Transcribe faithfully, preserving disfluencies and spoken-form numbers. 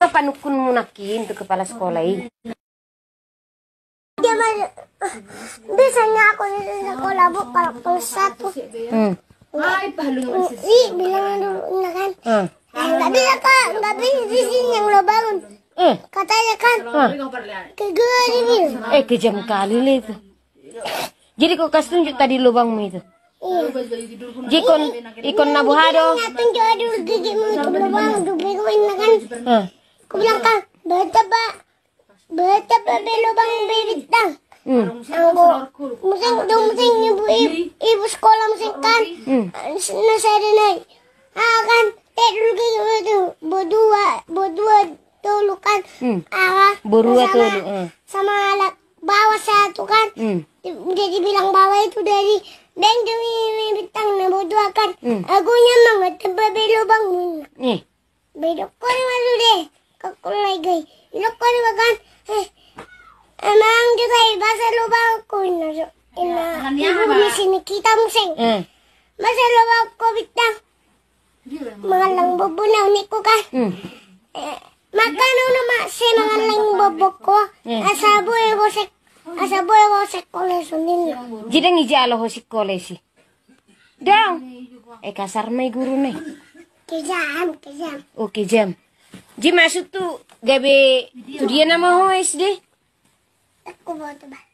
Panungkunmu nangkin tu kepala sekolah i. Dia ma-, biasanya aku di sekolah, Bu, kalau kelas satu. Hmm. I, bilangnya dulu, nah kan. Hmm. Nggak bisa, Kak, nggak bisa di sini yang lo bangun. Hmm. Katanya kan. Hmm. Kegeli dia. Eh, kejam kali le itu. Jadi kau kasih tunjuk tadi lubangmu itu. Iya. Jadi kon, ikon na boha do? Tunjuk adu gigimu itu lubang, dubegu ini kan. Hmm. Aku bilang kan, baca, Pak. Baca, Pak, be lubang bibit tang. Hmm. Anggo, museng, do museng ibu, ibu, ibu sekolah museng kan. Hmm. Na sada nai. Ah, kan, tek dulu gigimu itu. Bodua, bodua tolu kan. Hmm. Ah, borua sama, tolu, eh. Sama anak bawa satu kan. Hmm. Jadi bilang bawa itu dari beng demi bintang na bodua kan. Hmm. Aku nyamang, tebal be lubang. Eh. Bedok kau ni malu deh. Kau kulai gai. Bedok kau ni makan. Eh. Emang juga bahasa lubang aku ini. Ina, ibu di sini kita museng. Eh. Bahasa lubang aku bintang. Mangallang bobo na uniko kan. Hmm. Eh, maka nuna ma se mangallang bobo ko. Hmm. Asa boe bosek, asa boe bosek kole sunin. Jadi dang ijalo ho sikola i si. Dang. Eh, kasar ma i guru na i. Kejam, kejam. Oh, kejam. Jadi maksud tu gabe tu dia nama ho S D? Aku bawa tu, Bang.